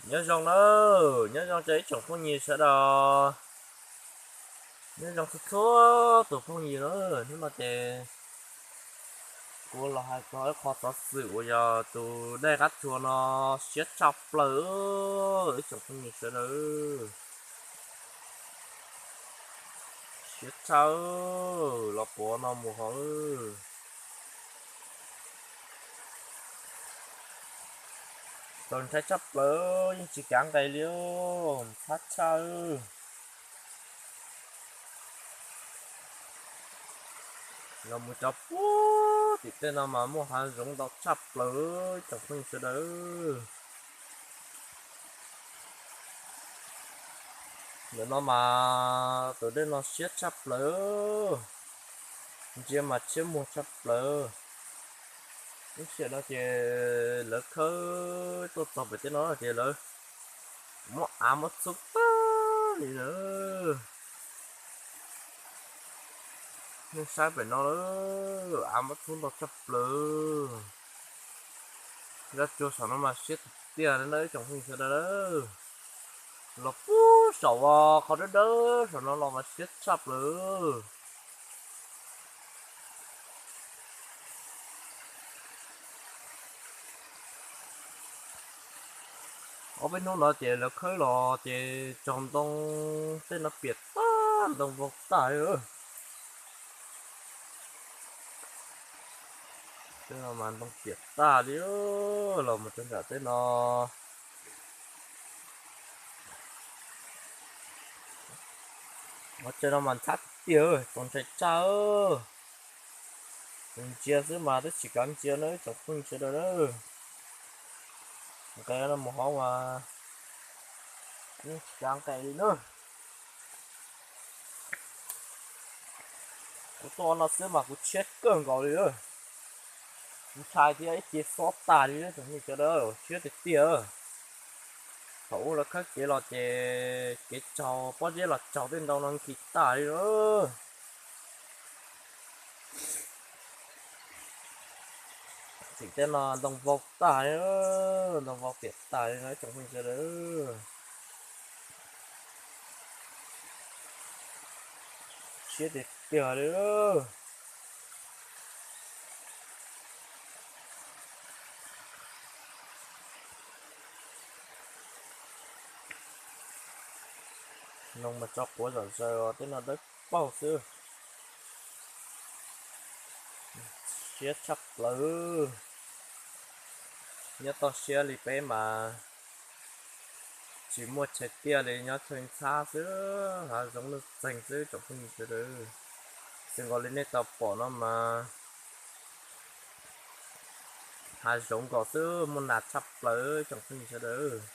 Nyob zoo na, nyob zoo rau ib tsoom phooj ywg sawv daws, nyob zoo txhua txhua tus phooj ywg na. Hnub no ces kuv los hais txog ib qho xov xwm uas yog tus dej Qab Tshua no siab tshaj plaws, ib tsoom phooj ywg sawv daws. Siab tshaj, los puav no mus hauv. Txaus ntshai tshaj plaws, yeej tsis kav nqis li, txhab tshaj. Los mus rau puag tim tej no mas muaj hav zoov ntau tshaj plaws, tsoom phooj ywg sawv daws. Ntawm no mas tus dej no siab tshaj plaws, ntsia mas tshiab muag tshaj plaws. Lub sij hawm no ces lawv khawb tuaj txog pem tej no ces lawv muab av muab txhub tag li na. Nej saib pem no, av muab txhub ntau tshaj plaws. Zaj tsua saum no mas siab tiag tiag li na ib tsoom phooj ywg sawv daws. Los puag saum qhov dawb dawb saum no los mas siab tshaj plaws. Ob peb hnub no ces lawv khawb los ces tsaug ntoo tej no piam tag, ntoo vau tag li. Tej no mas ntoo piam tag li, los mus rau nram tej no. Qhov chaw no mas ntxhab tiag, txaus ntshai tshaj. Tus ntsia xwb mas twb tsis kav ntsia na ib tsoom phooj ywg sawv daws na. Nqes no mus hauv mas yeej tsis kav nqis li na. Kuv tuaj no xwb mas kuv tshiab kawg nkaus li. Kuv ntshai thiab ib ce xob tag li na tsoom phooj ywg sawv daws, siab tiag tiag. Thaum ub lawv khawb kev los ces kev tsaug pob zeb los tsaug tej ntoo no nkig tag li na. Tim tej no ntoo vau tag li, ntoo vau piam tag li no ib tsoom phooj ywg sawv daws. Siab tiag tiag li. Noo mas tso quav zom zaws os, tej no dawb paug xwb. Siab tshaj plaws. Nyob toj siab li peb mas tsis muaj chaw tiaj li, nyob chaw ntxhab xwb, hav zoov nuj txeeg xwb tsoom phooj ywg sawv daws. Xwb nkaus li nej tau pom no mas hav zoov nkaus xwb, muaj nas tshaj plaws tsoom phooj ywg sawv daws.